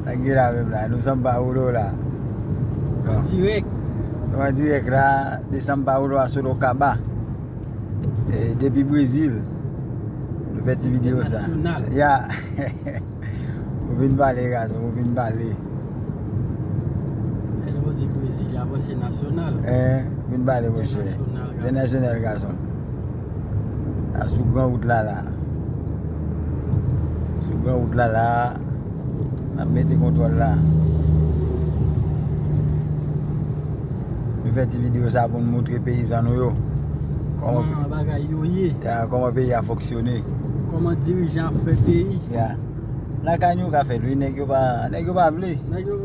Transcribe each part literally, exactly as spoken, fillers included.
Sa gen la menm la, nou São Paulo la. An dirèk. Nou an dirèk la, de São Paulo a Sorocaba. E, depi Brezil. Nou fè ti videyo sa. Entènasyonal. Ya. Ou vin pale, gason, ou vin pale. E lè ou di Brezil, avanse nasyonal. Eh, vin pale, monchè. Entènasyonal, gason. Entènasyonal, gason. La sou gran wout la, la. Sou gran wout la, la. N ap mete kontwòl la. Nou fè ti videyo sa pou n montre peyizan nou yo. Kòman bagay yo ye. Ya, kòman peyi a fonksyone. Kòman dirijan ap fè peyi. Ya. Lakay nou ka fè l, wi, nèg yo pa, nèg yo pa vle. Nèg yo,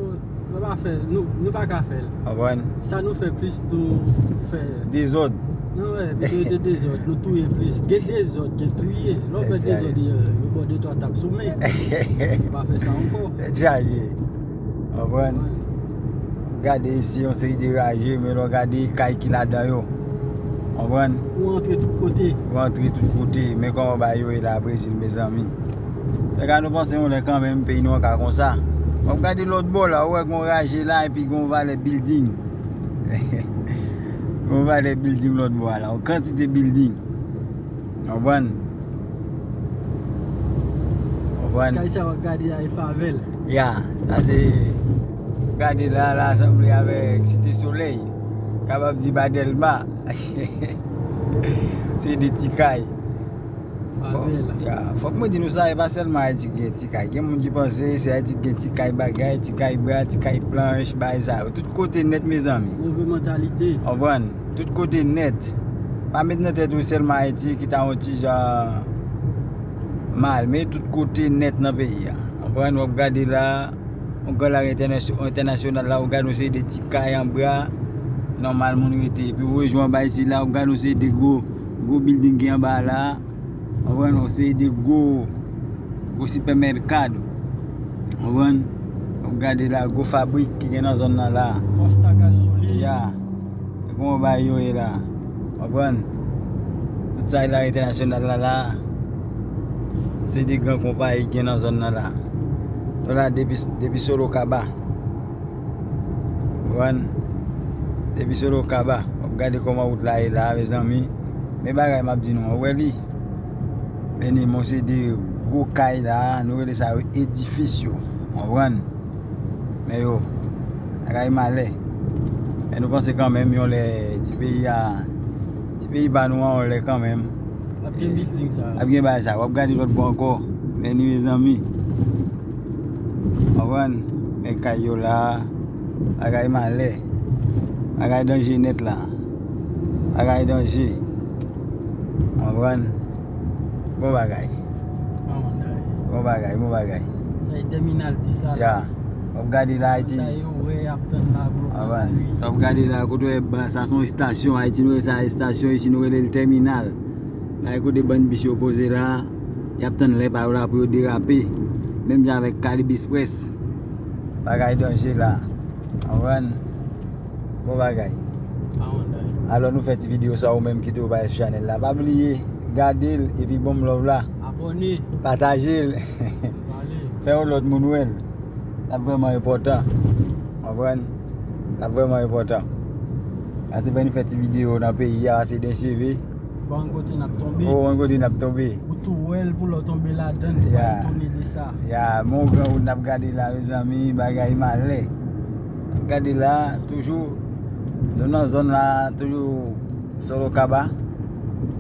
nou pa fè, nou, nou pa ka fè l. Konprann? Sa nou fè plis, nou fè dezòd. Non, wè, nou te dezòd, nou touye plis. Gen dezòd, gen touye. Lè w fè dezòd, yo, yo ba w de twa tap sou men. Nou pa fè sa ankò. Tèt chaje. Konprann? Gade isi, yon seri de raje, men lè w gade kay ki ladan yo. Konprann? Ou antre tout kote. Ou antre tout kote. Men kòman bagay yo ye la, Brezil, mezanmi. Fè ka nou panse yon lè kanmenm, peyi nou an ka konsa. W ap gade lòt bò la, ou wè gon raje la, epi gon valè bilding. Gon valè bilding lòt bò a la, yon kantite bilding. Konprann? Konprann? Ti kay sa w ap gade a, e favèl. Ya, sa se, gade la, la sanble avèk Site Solèy. Kapab di ba Dèlma. Se de ti kay. Fòk, ya, fòk mwen di nou sa, e pa sèlman Ayiti ki gen ti kay. Gen moun ki panse se Ayiti ki gen ti kay bagay, ti kay bwa, ti kay planch, bagay sa yo. Tout kote nèt, mezanmi. Move mantalite. Konprann? Tout kote nèt. Pa met nan tèt ou sèlman Ayiti ki ta yon ti jan mal, men tout kote nèt nan peyi a. Konprann? W ap gade la, yon gran lari entènasyo-, entènasyonal la, w gade yon seri de ti kay anba, nòmal moun rete. Epi w rejwenn anba isi la, w gade yon seri de gwo, gwo bilding ki anba la. Konprann? Yon seri de gwo, gwo sipèmèkado. Konprann? W ap gade la, gwo fabrik ki gen nan zòn nan la. Pòs ta gazolin. Ya. E kòman bagay yo ye la? Konprann? Tout sa lari entènasyonal la la. Se de gran konpayi ki gen nan zòn nan la. Nou la depi, depi Sorocaba. Konprann? Depi Sorocaba. W ap gade kòman wout la ye la, mezanmi. Men bagay m ap di nou an, ou wè li? Men ni, men se de gwo kay la, nou rele sa yo edifis yo. Konprann? Men yo, bagay malè. Men nou panse kanmenm, yon lè, ti peyi a, ti peyi pa nou an, yon lè kanmenm. Ap gen bilding sa. Ap gen bagay sa. W ap gade lòt bò ankò. Men ni, mezanmi. Konprann? Men kay yo la. Bagay malè. Bagay danje nèt la. Bagay danje. Konprann? Bon bagay. Bon bagay, bon bagay. Sa e tèminal bis la. Ya. W ap gade la, Ayiti. Sa yo wè y ap tann la, bro. Konprann? Sa w ap gade la, kote w wè ba, sa se yon estasyon, Ayiti, nou rele sa estasyon, isi nou rele l tèminal. La e kote bann bis yo poze la, y ap tann lè pa yo la pou yo derape. Menm jan avèk Carib Express. Bagay danje la. Konprann? Bon bagay. Alò nou fè ti videyo sa, ou menm ki tou pa sou chanèl la. Pa bliye, gade l epi ban m love la. Abòne. Pataje l. Fè yon lòt moun wè l. L ap vrèman enpòtan. Konprann? L ap vrèman enpòtan. Pase fè nou fè ti videyo nan peyi a, se de cheve. Bon kote n ap tonbe. Bon kote n ap tonbe. Ou tou wè l pou lè w tonbe ladan l, ou pa etone de sa. Ya, men yon gran wout n ap gade la, mezanmi, bagay malè. N ap gade la, toujou, nou nan zòn la, toujou Sorocaba.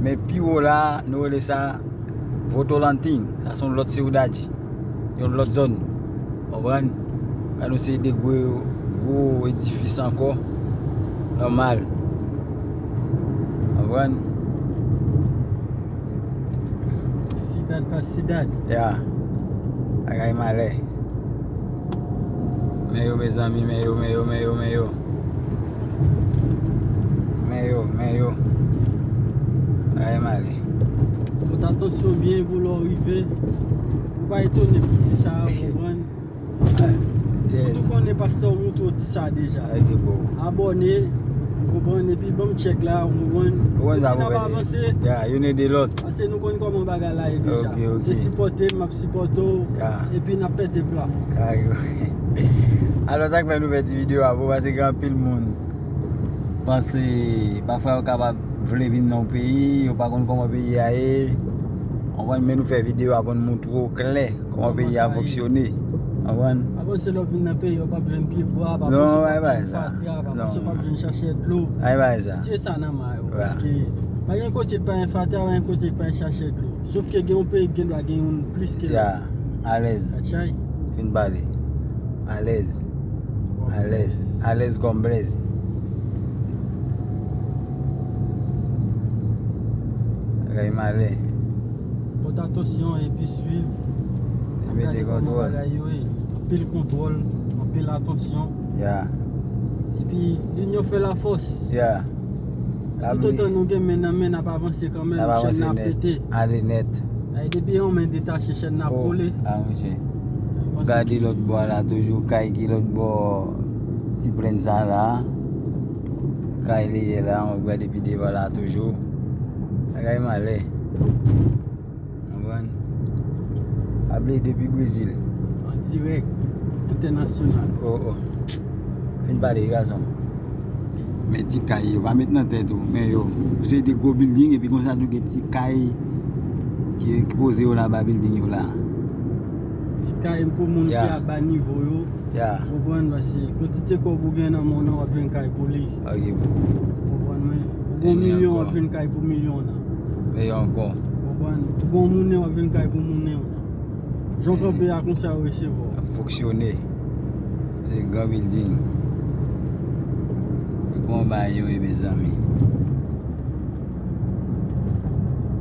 Men pi wo la, nou rele sa Votolantim. Sa se yon lòt siyudad. Yon lòt zòn. Konprann? Gade yon seri de gwo, gwo edifis ankò. Nòmal. Konprann? Sidad pa sidad. Ya. Bagay malè. Men yo, mezanmi, men yo, men yo, men yo, men yo. Men yo, men yo. Bagay malè. Pot atansyon byen pou lè w rive. Ou pa etone pou ti sa a, konprann? Yes. Ou tou konnen pastè w montre w ti sa deja. Abòne, Konprann, epi ban m tchèk la, ou konprann? Ou konn sa, epi n ap avanse. Ya, youn ede lòt. Paske nou konn kòman bagay la ye deja. Ok, ok. Se sipòte m, m ap sipòte w, ya, epi n ap pete plafon. Kare. Alò, sa k fè nou fè ti videyo a, pou, paske gen anpil moun panse, pafwa yo kapab vle vin nan yon peyi, yo pa konn kòman peyi a ye. Ou konprann, men nou fè videyo a pou n moutre w klè kòman peyi a fonksyone. Konprann? Pa panse lè w vin nan peyi, w p ap jwenn pye bwa, pa panse w p ap jwenn fatra, pa panse w p ap jwenn chachè dlo. Ay bagay sa. Tire sa nan may ou, paske pa gen kote k pa gen fatra, pa gen kote k pa gen chachè dlo. Sof ke gen yon peyi k gen dwa gen youn plis ke lòt. Ya, alèz. Atchay. Fin pale. Alèz. Alèz. Alèz kòm blèz. Bagay malè. Pote atansyon epi swiv. Epi gade kòman bagay yo ye. Anpil kontwòl, anpil atansyon. Ya. Epi, linyon fè lafòs. Ya. Toutotan nou gen men nan men, n ap avanse kanmenm, chèn nan ap pete. Ale nèt. Ay, depi yon men detache, chèn nan ap kole. A, monchè. Gade lòt bò a la toujou, kay ki lòt bò ti plèn sa la. Kay li ye la, w ap gade pi devan la toujou. Bagay malè. Konprann? Ap li depi Brezil. An dirèk, entènasyonal. Oh, oh. Fin pale, gason. Men ti kay yo, pa met nan tèt ou, men yo. Se de gwo building, epi konsa tou gen ti kay ki poze yo la, ba building yo la. Ti kay pou moun ki a ba nivo yo. Ya. Konprann, paske kantite kòb ou gen nan men w nan, w ap jwenn kay pou li. Ok, bro. Konprann mwen? Ou gen milyon, w ap jwenn kay pou milyon nan. Meyè ankò. Konprann? Ou gen yon mounen, w ap jwenn kay pou mounen w nan. Jan w kanpe a, konsa yo resevwa w. Ap fonksyone. Se gran building. E kòman bagay yo ye, mezanmi?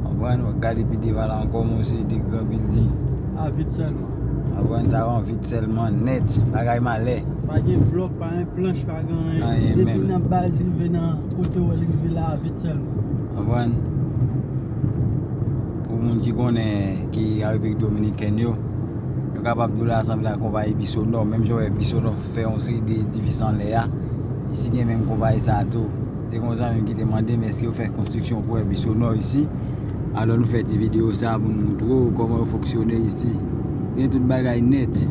Konprann? W ap gade pi devan la ankò, yon seri de gran building. A vit sèlman. Konprann? Sa yon vit sèlman, nèt. Bagay malè. Pa gen blòk, pa gen planch, pa gen anyen. Anyen menm. Depi nan baz rive nan kote w wè l rive la, a vit sèlman. Konprann? Pou moun ki konnen, ki an Repiblik Dominikèn yo, yo kapab di w la sanble ak konpayi Bisonò. Menm jan w wè Bisonò fè yon seri de edifis anlè a, isi gen menm konpayi sa a tou. Se konsa menm ki te mande m èske yo fè konstriksyon pou wè Bisonò isi. Alò nou fè ti videyo sa a pou nou moutre w kòman yo fonksyone isi. Gen tout bagay nèt.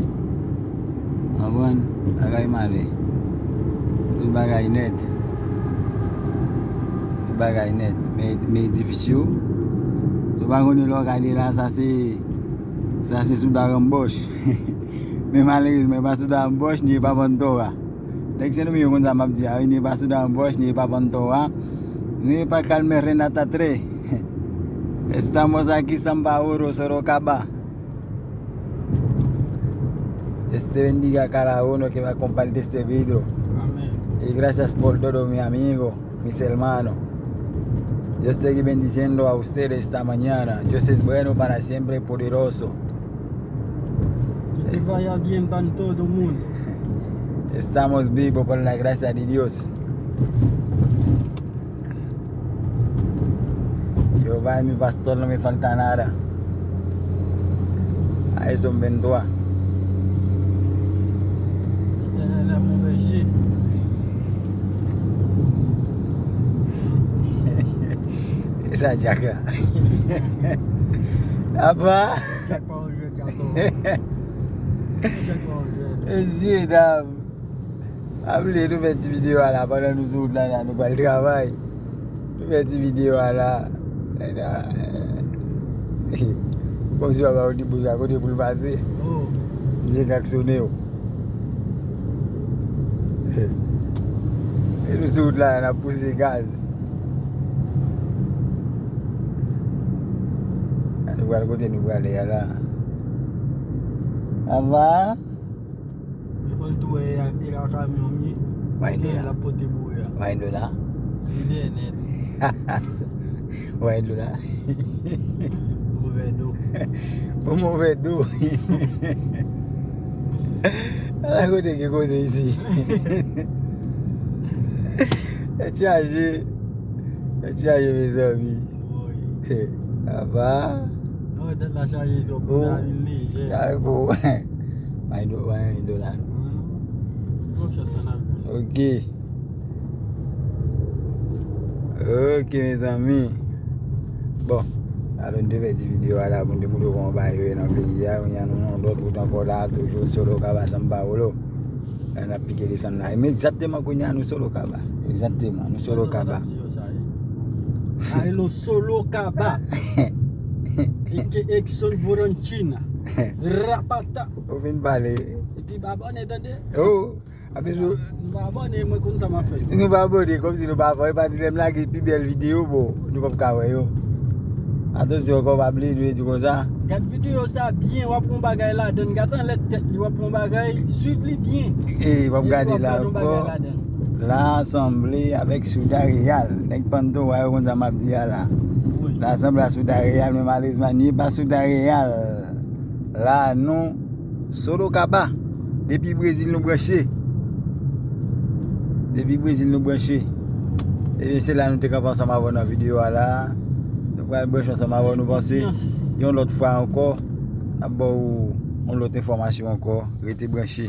Konprann? Bagay malè. Tout bagay nèt. Tout bagay nèt. Men, men edifis yo. Si w pa konnen lè w gade la, sa se, sa se Soudan Ranbòch. Men malerezman, e pa Soudan Ranbòch, ni e pa Pantora. Nèg Sendomeng yo konn sa m ap di a, wi, ni e pa Soudan Ranbòch, ni e pa Pantora, ni e pa Calmer Renata tres. Estamos aquí, Samba Oro, Sorocaba. Dios te bendiga a cada uno que va a compartir este video. Amén. Y gracias por todo, mi amigo, mis hermanos. Dios sigue bendiciendo a ustedes esta mañana. Dios es bueno para siempre y poderoso. Que te vaya bien para todo el mundo. Estamos vivos por la gracia de Dios. Jehová es mi pastor, no me falta nada. A eso me vendrá. L'Éternel est mon berger. E sa Jack la. Apa? Jack pa yon jwèt, gason. Jack pa yon jwèt. Mesye dam. Pa bliye nou fè ti videyo a la pandan nou sou wout la, la nou pral travay. Nou fè ti videyo a la. Kòmsi papa ou di bouza kote pou l pase. Misye klaksonnen w. E nou sou wout la, n ap pouse gaz. Nou pral kote nou prale a la. Ava. Men fò l tou wè e a, e a kamyon m ye. Wayne la. L ap pote boure a. Wayne la. Li dèyè nèt. Wayne la. Move do. Ou move do. Ala kote gen koze isi. Tèt chaje. Tèt chaje, mezanmi. Woy. Apa. Mwen tèt la chaje twòp, pou la vin lejè. Ay, bon. Bay do, bay do la. Bon chans an avan. Ok. Ok, mezanmi. Bon, alò, nou te fè ti videyo a la pou nou te montre w kòman bagay yo ye nan peyi a. Kounye a nou nan yon lòt wout ankò la, toujou Solo Kaba San Paolo. La n ap pike desann la. Men egzakteman kounye a nou Solo Kaba. Egzakteman, nou Solo Kaba. Aylo Solo Kaba. Eke Exxon Voronchina. Rapata. Ou fin pale. Epi ba abòne tande. Oh, apre sou Nou pa abòne, mwen konn sa m ap fè. Nou pa abòne, kòmsi nou pa fò. E pa di lè m lage pi bèl videyo, bon, nou p ap ka wè yo. Atansyon, ankò pa bliye, nou di konsa. Gad videyo sa byen, w ap pran bagay ladann. Gad anlè tèt li, w ap pran bagay, swiv li byen. E, w ap gade la Epi w ap gade yon bagay ankò. ladann. La sanble avèk Souda Real. Nèg Panto, w a yo konn sa m ap di a la. Wi. La sanble a Souda Real, men malerezman, ni pa Souda Real. La, nou, Solo Kaba. Depi Brezil, nou branche. Depi Brezil, nou branche. Ebyen, se la nou te kanpe ansanm avè w nan videyo a la. Nou pral branche ansanm avè w, nou panse. Yon lòt fwa ankò, n ap ba w yon lòt enfòmasyon ankò. Rete branche.